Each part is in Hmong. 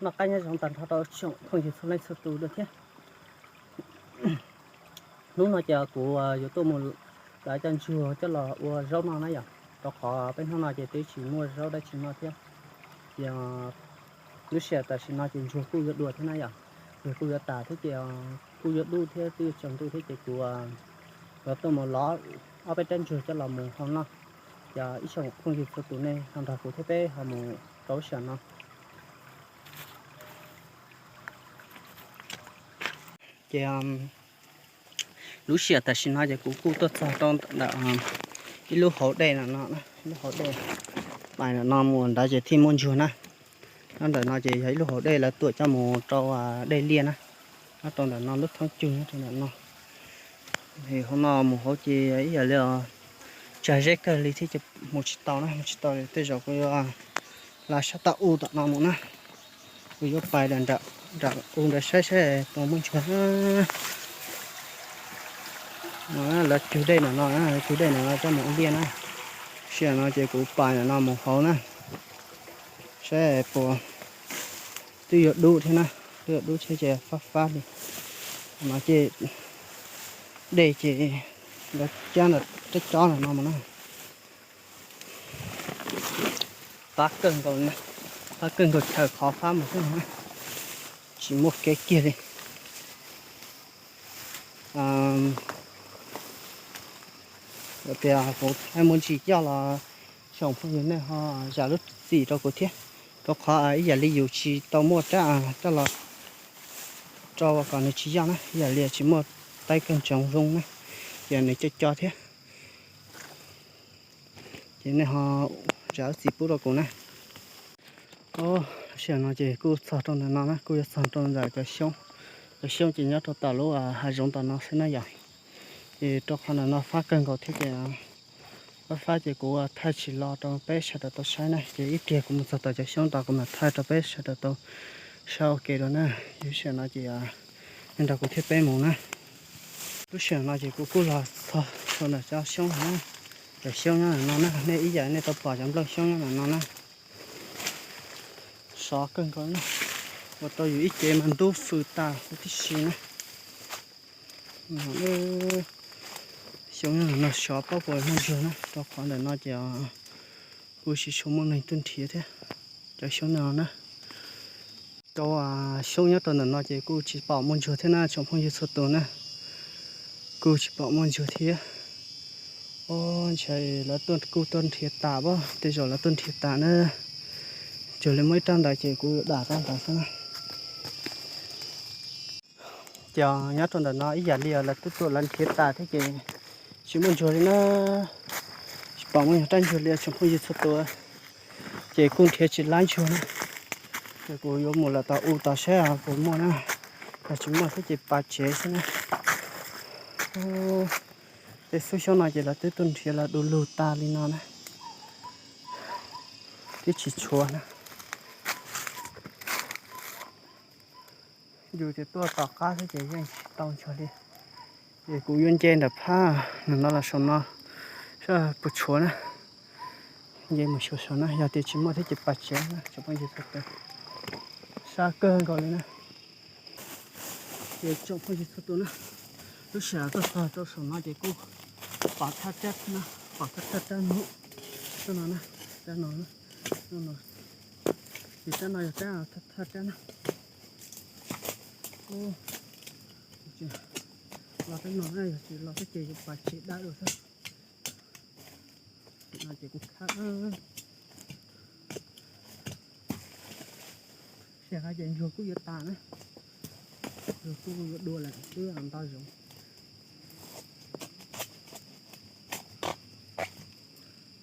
Noj qab nyob zoo tag nrho rau tsoom phooj ywg txhua leej txhua tus dua thiab. Hnub no ces kuv yuav tuaj mus lawv cov ntsuag coj los ua zaub noj na yom, rau qhov peb hnub no ces twb tsis muaj zaub dab tsi noj thiab. Ces lub sij hawm tam sim no ces ntsuag kuj yuav dua thiab na yom, ntsuag kuj yuav tas thiab ces kuj yuav dub thiab twb yuav tsaus ntuj thiab ces kuv yuav tuaj mus lov ob peb rab ntsuag coj los mus hau noj. Ces ib tsoom phooj ywg txhua tus nej ho nrog kuv thiab peb ho mus rau lub sij hawm no. Ces lub sij hawm tam sim no ces kuv kuj tuaj txog rau ntawm ib lub hauv dej no, ib lub hauv dej pais ntawm no mus ntawd ces thiaj muaj ntsuag na. Nyob ntawm no ces yog ib lub hauv dej lawv tuam coj mus rau dej liaj na. Nyob rau ntawm no lub thoob cug nyob rau ntawm no. Hauv no mus hauv ces ib yam li tsag zeb kawg li thiab ces mus tsis tau na, mus tsis tau li. Tej zaum kuv yuav hla sab tau u tom no mus na. Kuv yuav pais nram u ntawd saib saib puas muaj ntsuag. Lawv cug dej ntawm no, cug dej ntawm no coj mus ua liaj na. Sij hawm no ces kuv pais ntawm no mus hauv na, saib puas, twb yuav dub thiab na, twb yuav dub thiab ces fab fab li. No ces dej ces lawv cab ntawm rab cob ntawm no mus na. Fab kawg nkaus, fab kawg nkaus chaw qhov fab mus xwb, tsis muaj kev kiag li. Tias kuv muaj ntsis coj los tsoom phooj ywg nej ho zam lub txim rau kuv thiab, rau qhov ib yam li yus tsis tau muaj rab coj los rau kom nws tsis yoj na, ib yam li tsis muaj taib kawg ntsoov zoo na, ces nws co co thiab. Ces nej ho zam lub txim pub rau kuv na. Sij hawm no ces kuj txog rau ntawm no na, kuj yuav txog rau ntawm cov xyoob. Cov xyoob ces nyob rau tom lub hav zoov tom no xwb na yom. Ces rau qhov ntawm no fab kawg nkaus thiab ces fab fab ces kuv thaij tsis los rau peb sawv daws tau saib na, ces ib pliag kuv mus txog tom cov xyoob tod kuv mam thaij rau peb sawv daws tau saib ua ke dua na. Yog sij hawm no ces nej nrog kuv thiab peb mus na. Lub sij hawm no ces kuv kuj los txog rau ntawm cov xyoob na, cov xyoob nyob ntawm no na, nej ib yam nej tau pom cov nplooj xyoob nyob ntawm no na. Sov kawg nkaus na, ua rau yus ib ce mas ntub fws tas huv tib si na. Xyoob nyob ntawm no sov paub puas muaj ntsuag na, rau qhov ntawm no ces kuj tsis tshua muaj neeg tuaj nrhiav thiab. Cov xyoob no na, cov xyoob nyob rau ntawm no ces kuj tsis pom muaj ntsuag thiab na tsoom phooj ywg txhua tus na, kuj tsis pom muaj ntsuag thiab. Ntshai lawv tuaj kuj tuaj nrhiav tas pob, tej zaum lawv tuaj nrhiav tas na, cuag li muaj ib rab ntawd ces kuv dam rab ntawd xwb na. Ces nyob rau ntawm no ib yam li lawv twb tuaj lawv nrhiav tas thiab ces tsis muaj ntsuag li na, tsis pom muaj rab ntsuag li tsoom phooj ywg txhua tus, ces kuj nrhiav tsis lab ntsuag na. Ces kuv yuav mus lawm tom u tod saib puas muaj na, yog tsis muaj thiab ces pas tsev xwb na. Tej xub xyoob no ces lawv twb tuaj nrhiav lawv du lug tas li no na, twb tsis tshuav na. Yus ces tuaj tom qab xwb ces yeej tsis tau ntsuag li. Ces kuv yuav nce ntawm phab no los saum no saib puas tshuav na. Nce mus xyuas saum na, yog tias tsis muaj thiab ces pas tsev na tsoom phooj ywg txhua tus. Sab kawg nkaus li na. Ces tsoom phooj ywg txhua tus na, lub sij hawm tuaj txog rau saum no ces kuj pom thaj rab na, pom thaj rab no, rab no na, rab no, ces rab no yog rab thaj rab na. Los rab no na, yog tsis los thiab ces yuav pas tsev dawb dua xwb. No ces kuj khab. Sij hawm no ces ntsuag kuj yuav tas na, ntsuag kuj yuav dua lawm twb nto zoov.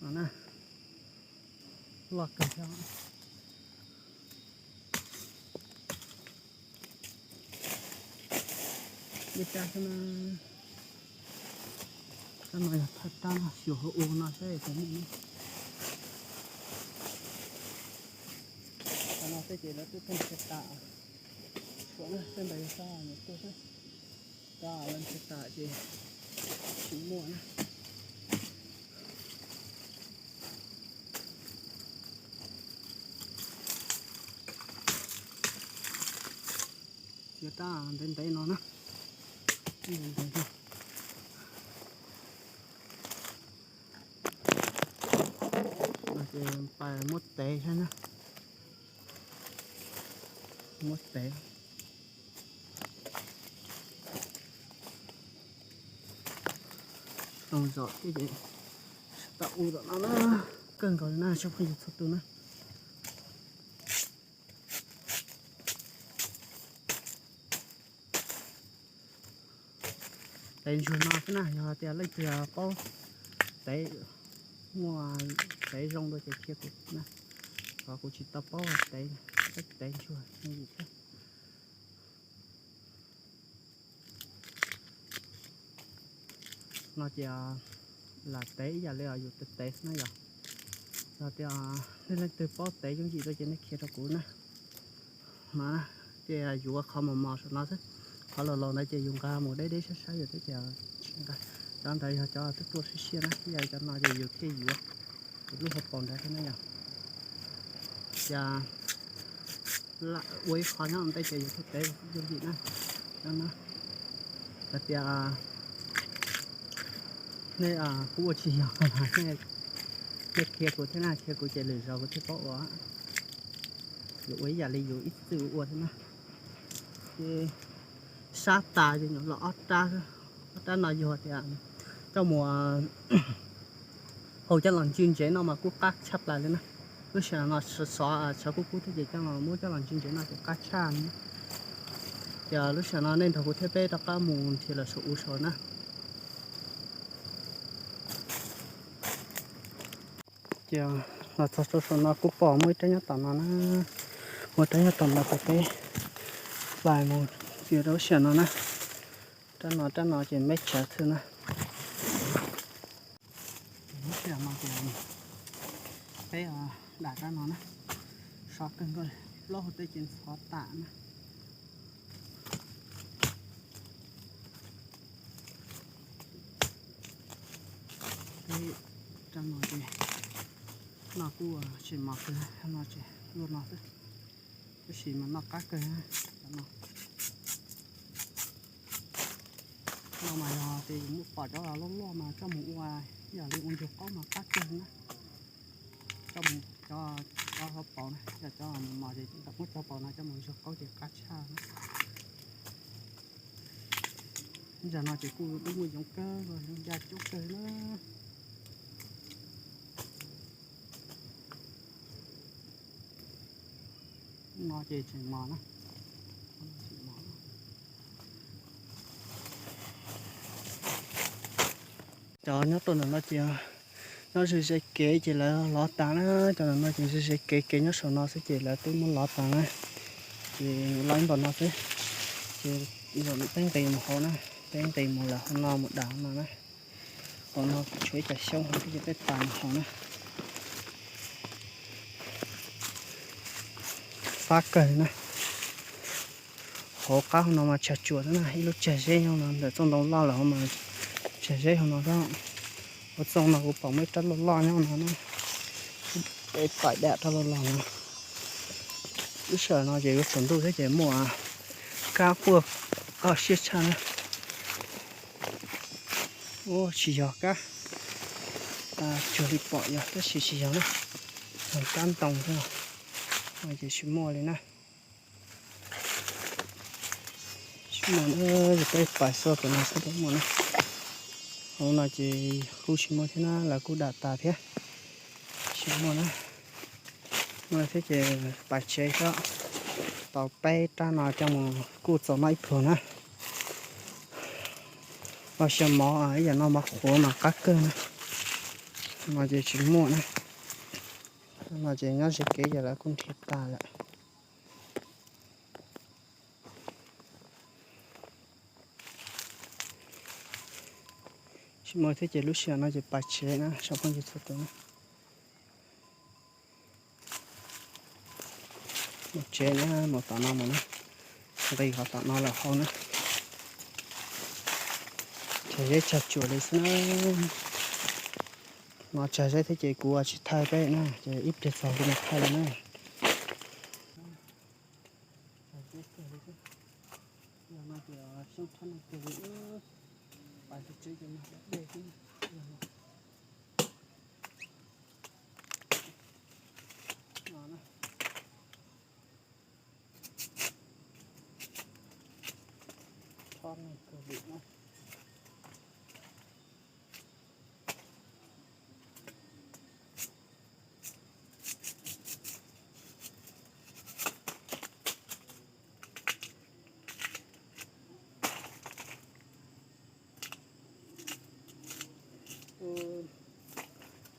No na, loj kawg thiab. Ib rab xwb na. Rab no yog thaj rab no, xyuas hauv u no saib puas muaj. Qhov no xwb ces lawv twb tuaj nrhiav tas. Tshuav na, tej ntawd yog rab nyuam tuaj xwb. Rab lawv nrhiav tas ces tsis muaj na. Rab ntev ntev no na. Ntev ntev no. No ces pais muab tev thiab na. Muab tev. Zoo zom thiab ces tau ua tom no na. Kawg nkaus li na tsoom phooj ywg txhua tus na. Tev ntsuag no xwb na, yog tias leej twg paub tev, muaj tev zoo dua ces qhia kuv na. Qhov kuv tsis tau paub tev, peb tev ntsuag yooj yim thiab. No ces lam tev ib yam li yus tev tev xwb na yom. Yog tias nej leej twg paub tev yooj yim dua ces nej qhia rau kuv na. Mas ces yuav qhov mos mos saum no xwb, qhov laus laus ntawd ces yus nqa mus deb deb sab sab yus thiab ces tsis nqa. Cov ntawd yog cov twb tuaj siab siab na, ib yam cov no ces yus thiaj yuav, yus lub hauv paus ntawd thiab na yom. Ces ua ib qho nyob ntej ces yus thiaj tev yooj yim na. Hais tias nej kuj ua tsis yog, nej qhia kuv thiab na, qhia kuv ces lwm zaus kuv thiaj paub ua. Yus ua ib yam li yus ib txwm ua thiab na. Ces sab tas ces nyuam los ob rab, ob rab no yog tias coj mus hau coj los ntswj ntsev noj mas kuj qab tshaj plaws li na. Lub sij hawm no xov xov kub kub thiab ces coj los muab coj los ntswj ntsev noj ces qab tshaj li na. Ces lub sij hawm no nej nrog kuv thiab peb rov qab mus nrhiav lawm saum u saud na. Ces los txog rau saum no kuj pom muaj ib rab nyob tom no na, muaj rab nyob tom no ces peb pais mus txiav rau lub sij hawm no na. Rab no rab no ces meb tsawv xwb na. Lub sij hawm no ces peb dam rab no na, so kawg nkaus, plaub hau tej ces ntxhov tas na. Peb rab no ces noj kuj tsis mos kawg, no ces luaj no xwb, tab sis mas noj qab kawg no. No mas yog tias yus muaj pom cov loj loj mas coj mus ua, ib yam li ua ntsuag qaub mas qab kawg na. Coj mus cov, cov hauv paus na, yog cov mos mos ces muab cov paus no coj mus ntsuag qaub ces qab tshaj na. Ib zaug no ces kuj dub muaj yoov kawg, yoov ncaj coob kawg na. No ces tseem mos na. Cov nyob rau ntawm no ces nyob ze ze kev ces lawv lov tas na, cov ntawm no ces ze ze kev, kev nyob saum no xwb ces lawv twb muab lov tas na. Ces lov ib npaum no xwb, ces zaum no peb nqis mus hauv na, peb nqis mus lawm hauv no mus dam hauv no na. Hauv no tshuav ib co xyoob hauv thiab ces peb pais mus hauv na. Fab kawg na. Hauv qab hauv no mas tsag tsuas na, ib lub tsag zeb nyob no, ntawm txoj ntoo loj lawm hauv mas tsag zeb hauv no xwb. Hauv txoj no kuv pom muaj ib rab loj loj nyob no na, peb pais dam rab loj loj no. Lub sij hawm no ces yuav tsaus ntuj thiab ces muaj kab quaj siab tshaj na. Ua tsis yog kab, cuag li pom yog tab sis tsis yog na, yog kab ntoo xwb, ces tsis muaj li na. Tsis muaj na, peb pais xauj pem no xwb peb muaj na. Hauv no ces kuj tsis muaj thiab na, lawv kuj dam tas thiab. Tsis muaj na. Muaj thiab ces pais tsev xwb. Tau peb rab no coj mus kuj txaus noj ib pluag na. Los sis mov ib yam no mov qhuav mas qab kawg na. No ces tsis muaj na. No ces nyob ze kev ces lawv kuj nrhiav tas lawm. Tsis muaj thiab ces lub sij hawm no ces pais tsev na tsoom phooj ywg txhua tus na. Mus tsev na, mus tom no mus na, nqis qhov tom no los hauv na. Tsag zeb tsag tsuas li xwb na. No tsag zeb thiab ces kuv tsis thaij peb na, ces ib pliag txog kuv mam thaij li na. Yog no ces xyoob thob neeg kawg li, pais tsev ces noj dab dej xwb. Yog no, no na, thob neeg kawg li na.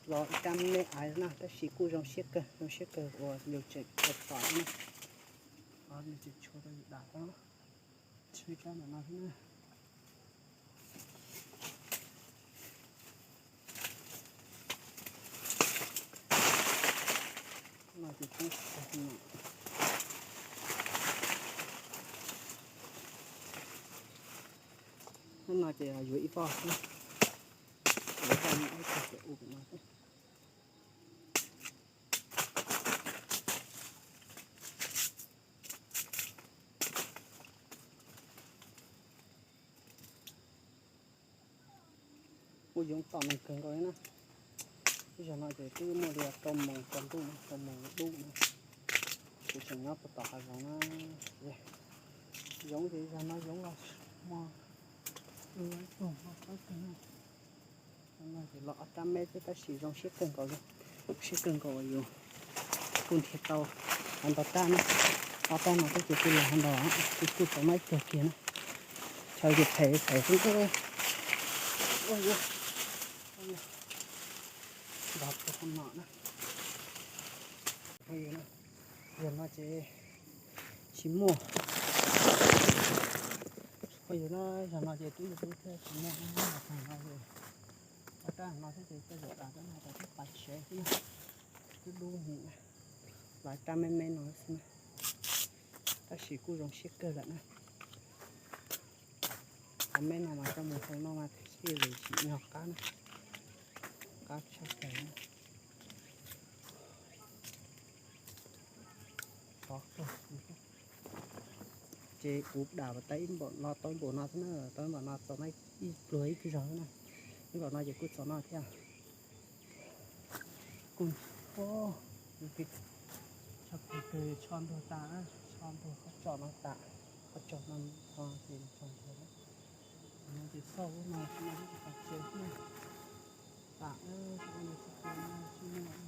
Los ib rab me me aiv na, tab sis kuj zoo siab kawg, zoo siab kawg uas yus tseem tau tom na. Qhov no ces tshuav rau yus dam tau, tshuav rab ntawm no xwb na. No ces poob tag no. Hnub no ces yuav ib voj xwb, yuav ib voj no ib tag ces ua pem no xwb. Ua yoov tom neeg kawg nkaus li na. Ib zaug no ces twb muaj li rau moos tsaus ntuj, rau moos dub na. Kuv tseem nyob puag tom hav zoov na. Yoov ces ib zaug no yoov los muaj ib tug no qab kawg na. Ces los ob rab me xwb tab sis zoo siab kawg nkaus li, siab kawg nkaus uas yus kuj nrhiav tau hov ntau rab na. Ob rab no thiab ces kuj los hov ntau, kuj kuj tau noj ib pluag kiag na. Chaw ces phem phem xwb. Nrog puag tau no na. Yog no ces tsis muaj. Phooj ywg na, yog no ces twb yog twb thiaj tsis muaj na, no ces ob rab no thiab ces tej zaum dam rab no ces twb pas tsev xwb na. Twb dub heev, lawv rab me me no xwb na, tab sis kuj zoo siab kawg lawm na. Cov me no mas coj mus hau noj mas thiaj li tsim nyog qab na, qab tshaj plaws na. Ces kuv dam pas tas ib npaum no tau ib npaum no xwb na, tau ib npaum no txaus noj ib pluag ib zaug xwb na. Ib npaum no ces kuj txaus noj thiab. Kuj, tsho kawg, tsho ntuag tas, tsho ntuag qhov tsos no tas, qhov tsos no ho ces tsaus ntuag na. No ces xauj lub no, no lub pas tsev xwb. Tas, no tsis muaj,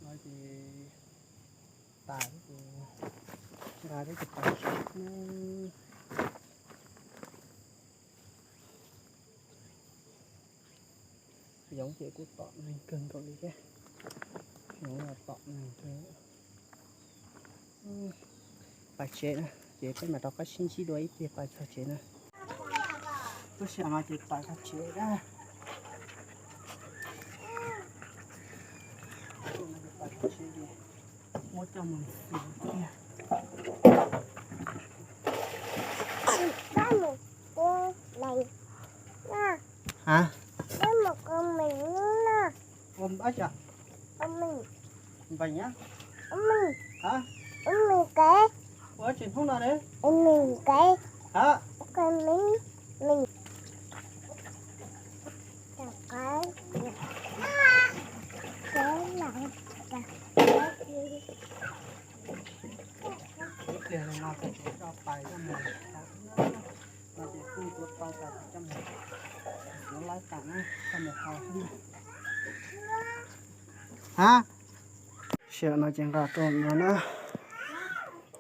no ces tas ces nqa thiab ces pas tsev xwb. Yoov ces kuj tom neeg kawg nkaus li thiab. Yoov los tom neeg kawg. Pas tsev na, ces peb mam rov qab sib ntsib dua ib pliag pas txog tsev na. Lub sij hawm no ces pas txog tsev na. Pas txog tsev ces muab coj mus xwm thiab. Hả? Ua npab sas? Npeeg nyab? Hả? Ua tsis hnub no ne? Hả? Ib pliag no kuv tso pais coj mus, no ces kuj tuav tau tas coj mus, kuv laib tas na, coj mus hau xwb na. Hab, sij hawm no ces nqa tuaj no na,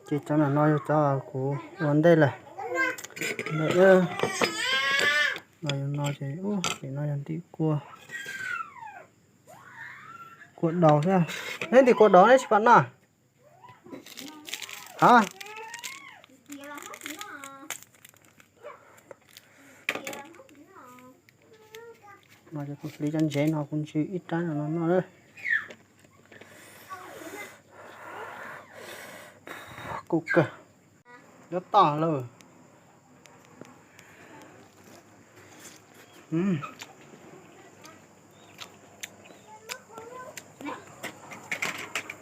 ces cov no yog cov kuv ua ntej lawm. No yog no ces, nim no yog ntim kua, kua daus thiab. Neb ntim kua daus neb tsis pom noj? Hab, no ces kuv hliv cov ntsev no kuv ntsw ib rab no noj na. Kub kawg, nyob toj lawm.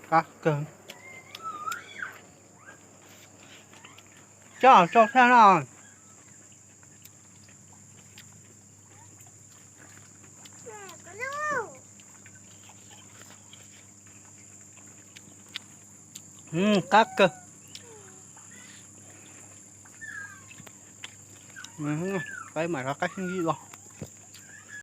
Qab kawg. Coj tso thaj no. Qab kawg. Peb mam rov qab sib ntsib dua.